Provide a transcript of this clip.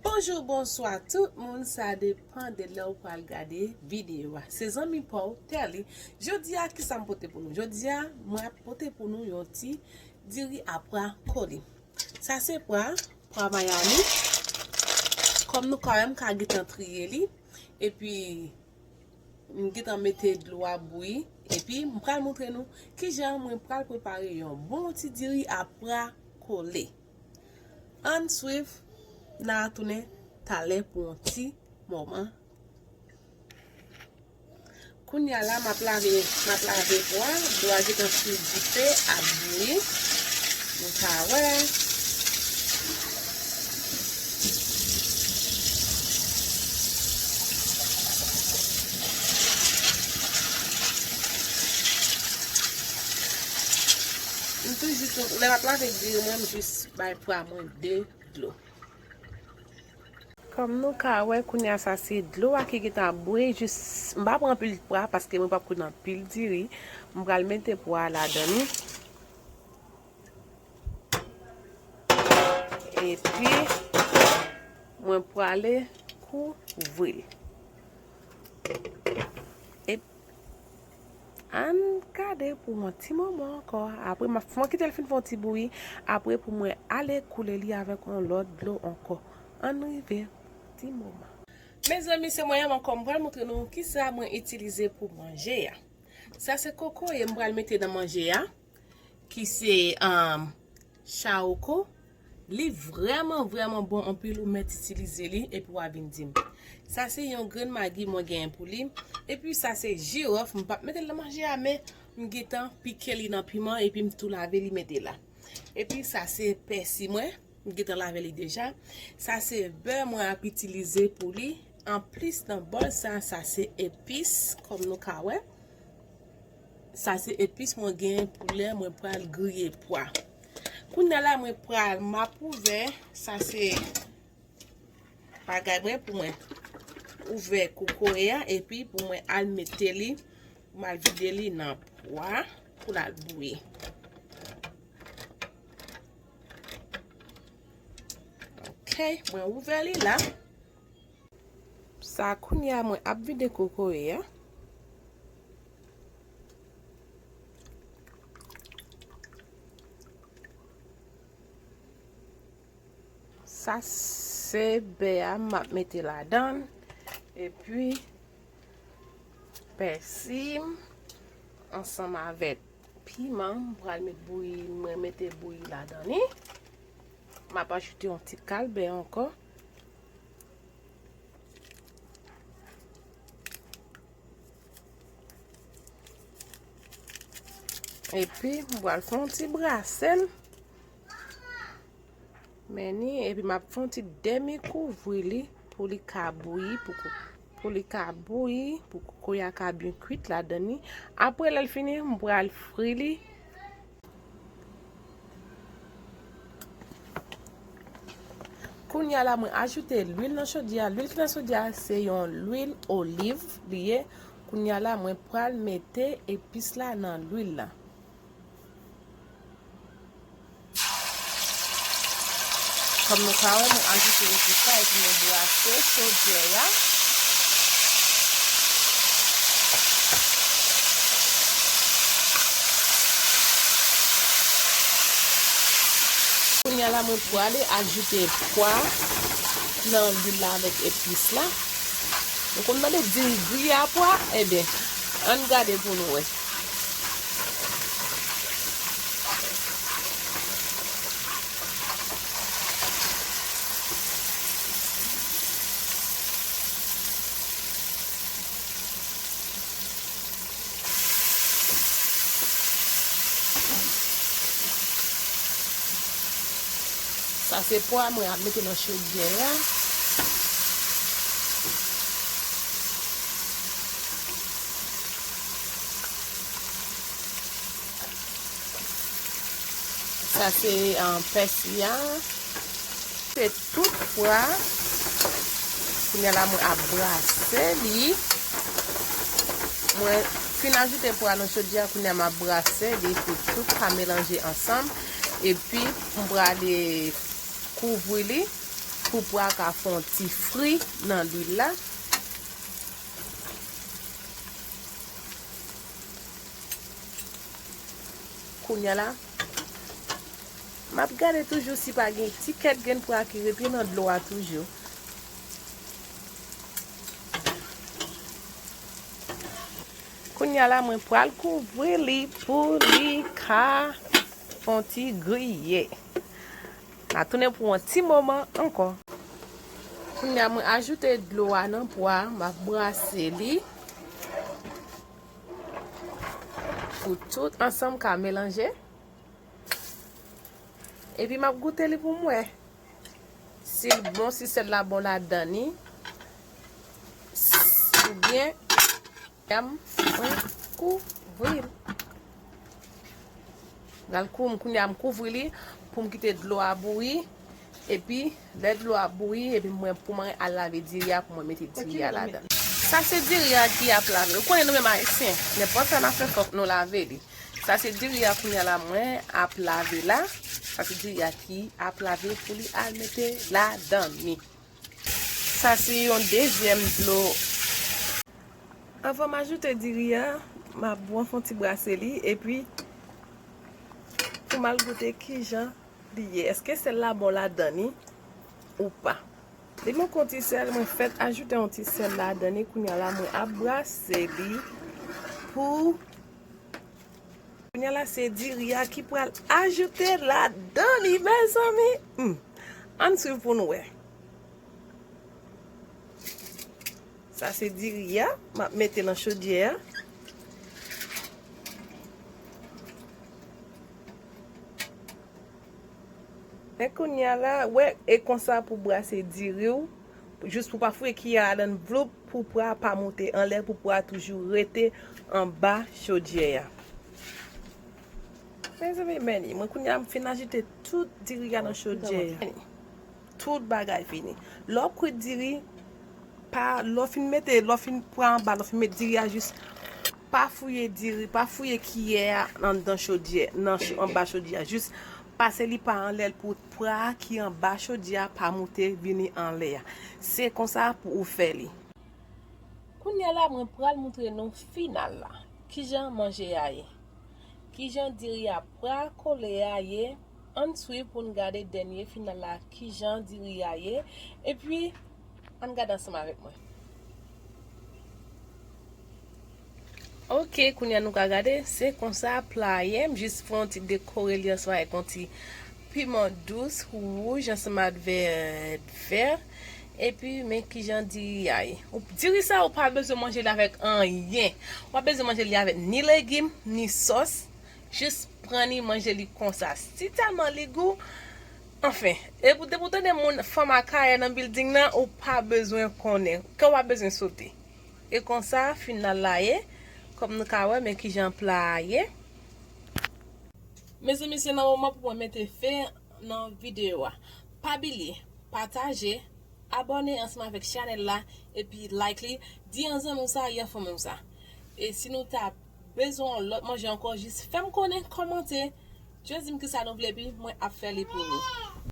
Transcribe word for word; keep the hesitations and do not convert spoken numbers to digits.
Bonjou, bonswa tout moun, sa depann de lè w pral gade videyo a. Se zanmi pa w, Terly. Jodi a, kisa m pote pou nou? Jodi a, mwen ap pote pou nou yon ti diri a pwa kole. Sa se pwa, pwa Miami. Kòm nou ka wè, m ka gentan triye li. Epi, m gentan mete dlo a bouyi. Epi, m pral montre nou kijan mwen pral prepare yon bon ti diri a pwa kole. Ann swiv, n a tounen talè pou yon ti moman. Kounye a la, m ap lave, m ap lave pwa, dlo a gentan sou dife, ap bouyi. Nou ka wè. M toujou tou, lè m ap lave diri mwen, m jis bay pwa mwen de dlo. Kòm nou ka wè, kounye a sa se dlo a ki gentan ap bouyi, jis m pa pran anpil pwa paske mwen p ap kwit anpil diri. M pral mete pwa a ladan li. Epi, mwen prale kouvri l. Epi, ann gade pou yon ti moman ankò. Apre, m ap fè, kite l fin fè yon ti bouyi. Apre, pou mwen ale koule li avèk yon lòt dlo ankò. Ann rive ti moman. Mezanmi, se mwen menm ankò, m pral montre nou kisa mwen itilize pou manje a. Sa se kokoye m pral mete nan manje a, ki se, um, chawoko. Li vrèman, vrèman bon anpil, ou mèt itilize li, epi w a vin di m. Sa se yon grenn magi mwen genyen pou li. Epi sa se jiwòf, m p ap mete l nan manje a, men m gentan pike li nan piman, epi m tou lave li mete la. Epi sa se pèsi mwen, m gentan lave li deja. Sa se bè mwen ap itilize pou li. Anplis nan bòl sa, sa se epis, kòm nou ka wè. Sa se epis mwen genyen pou lè mwen pral griye pwa. Kounye a la mwen pral, m ap ouvè, sa se bagay mwen pou mwen ouvè kokoye a, epi pou mwen al mete li, pou m al vide li nan pwa, pou l al bouyi. Ok, mwen ouvè li la. Sa kounye a mwen ap vide kokoye a. Sa se bè a m ap mete ladan l. Epi pèsi m ansanm avèk piman, m pral met bouyi, mwen mete bouyi ladan li. M ap ajoute yon ti kal bè ankò. Epi, m pral fè yon ti brase l. Men ni, epi m ap fè yon ti demi kouvri li pou li ka bouyi, pou kou-, pou li ka bouyi, pou kokoye a ka byen kwit ladan li. Apre, lè l fini, m pral fri li. Kounye a la, mwen ajoute lwil nan chodyè a. Lwil ki nan chodyè a, se yon lwil oliv li ye. Kounye a la, mwen pral mete epis la nan lwil la. Kòm nou ka wè, mwen ajoute epis la epi mwen brase chodyè a. Kounye a la, mwen prale ajoute pwa nan lwil la avèk epis la. Nou konn tande di griye a pwa? Ebyen, ann gade pou nou wè. Sa se pwa mwen ap mete nan chodyè a. Sa se, ah, pèsi a. Se tout pwa. Kounye a la, mwen ap brase li. Mwen fin ajoute pwa nan chodyè a, kounye a m ap brase li pou tout ka melanje ansanm. Epi, m prale kouvri li. Pou pwa ka fè yon ti fri nan lwil la. Kounye a la, m ap gade toujou si pa gen ti kèk grenn pwa ki rete nan dlo a toujou. Kounye a la, mwen pral kouvri li pou li ka fè yon ti griye. N a tounen pou yon ti moman ankò. Kounye a, mwen ajoute dlo a nan pwa, m ap brase li pou tout ansanm ka melanje. Epi m ap goute li pou m wè si l bon, si sèl la bon ladan li, oubyen m mwen kouvri l. Pral kou-, kounye a m kouvri li pou m kite dlo a bouyi. Epi, lè dlo a bouyi, epi mwen pou mwen al lave diri a, pou mwen mete diri a ladan. Sa se diri a ki ap lave. Ou konnen nou menm Ayisyen, nenpòt sa n ap fè, fòk nou lave li. Sa se diri a kounye a la mwen ap lave la. Sa se diri a ki ap lave pou li al mete ladan li. Sa se yon dezyèm dlo. Anvan m ajoute diri a, m ap bon fè yon ti brase li, epi pou m al goute kijan li ye. Èske sèl la bon ladan li ou pa? Li manke yon ti sèl, mwen fèk ajoute yon ti sèl ladan li. Kounye a la, mwen ap brase li pou, kounye a la, se diri a ki pral ajoute ladan li, mezanmi. Hmm. Ann swiv pou n wè. Sa se diri a, m ap mete nan chodyè a. Men kounye a la, wè, e konsa pou brase diri w, jis pou pa fouye kiyè a ladan vloup, pou pwa pa moute anlè, pou pwa toujou rete anba chodyè a. Mezanmi, men li, mwen kounye a m fin ajoute tout diri a nan chodyè a. Tout bagay fini. Lè w ap kwit diri, pa, lè w fin mete, lè w fin pran anba, lè w fin met diri a, jis pa fouye diri, pa fouye kiyè a anndan chodyè, nan cho-, anba chodyè a. Jis pase li pa anlè l pou pwa ki anba chodyè a pa moute vini anlè a. Se konsa pou ou fè li. Kounye a la, mwen pral moutre nou final la. Kijan manje a ye. Kijan diri a pral kole a ye. Ann swiv pou n gade dènye final la, kijan diri a ye. Epi, ann gade ansanm avèk mwen. Ok, kounye a nou ka gade, se konsa pla a ye. M jis fè yon ti dekore li ansanm avèk yon ti piman dous, wouj, ansanm ak vèt vè. Epi, men kijan diri a ye. Ou, diri sa, ou pa bezwen manje li avèk anyen. Ou pa bezwen manje li avèk ni legim, ni sòs. Jis pran li, manje li konsa. Si tèlman li gou, anfen. E pou, depi w tande moun, fanm Akayè nan building nan, ou pa bezwen konnen. Kè w pa bezwen sote. E konsa, final la ye. Kòm nou ka wè, men kijan pla a ye. Mezanmi, se nan moman pou mwen mete fen nan videyo a. Pa bliye, pataje, abòne ansanm avèk chanèl la, epi like li, di yon zanmi w sa, yon fanmi w sa. E si nou ta bezwen yon lòt manje ankò, jis fè m konnen, kòmante, jis di m kisa nou vle, epi mwen ap fè li pou nou.